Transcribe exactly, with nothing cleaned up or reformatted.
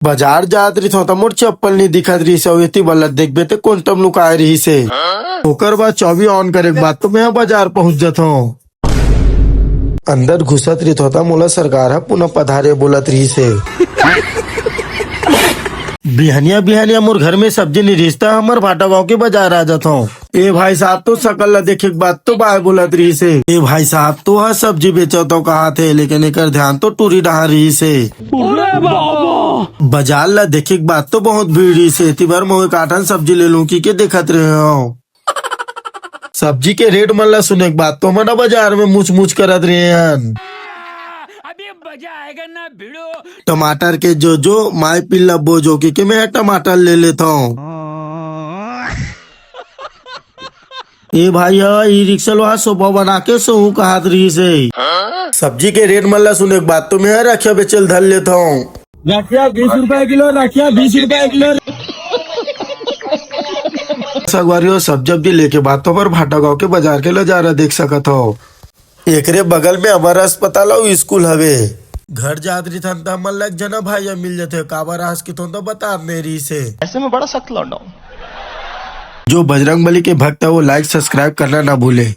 बाजार जात रहिथों त मोर चप्पल नइ दिखत रहिस हे, अउ एती वाला देखबे ते कोंटम लुकाय रहिस हे। ओकर बाद चौबी on करे के बाद तो मैं बाजार पहुंच जाथों। अंदर घुसत रहिथों त मोला सरकार ह पुनः पधारे बोलत रहिस हे। बिहनिया बिहनिया मोर घर में सब्जी नइ रहिस त हमर भाटा गांव के बाजार आ जाथों। ए भाई साहब तो सकल ला देखे के बाद तो बाय बोलत रहिस हे। ए भाई साहब तो ह सब्जी बेचत हो कहाथे, लेकिन एकर ध्यान तो टूरी डहार रहिस हे। बाजार ला देखे के बाद तो बहुत भीड़ रहिस हे, एती बर मैं एक आठन सब्जी ले लूं कहिके देखत रहे हों। सब्जी के रेट मन ला सुने के बाद तो मन बाजार में मुच मुच करत रहे हन। अभी मजा आएगा ना भिड़ो। टमाटर के जो जो, माय पिल्ला बोजो कहिके मैं टमाटर ले लेथों। ए भाई ह ई रिक्शा वाला सोफा बना के सोहू कहात रहिस हे। सब्जी के रेट मन ला सुने के बाद तो मैं रखिया बेचल धर लेथों। रखिया बीस रुपए किलो, रखिया बीस रुपए किलो। संगवारी हो, सब्जी उब्जी लेके बाद तो हमर भाटा गांव के बाजार के नजारा देख सकत हो। एकरे बगल में हमर अस्पताल अउ स्कूल हवे। घर जात रहिथन त हमन ला एक झन भाई ह मिल जथे, काबर आस किथों त बता नइ रहिस हे। ऐसे में बड़ा सख्त लौंडा हूँ। जो बजरंग बली के भक्त है वो like subscribe करना ना भूले।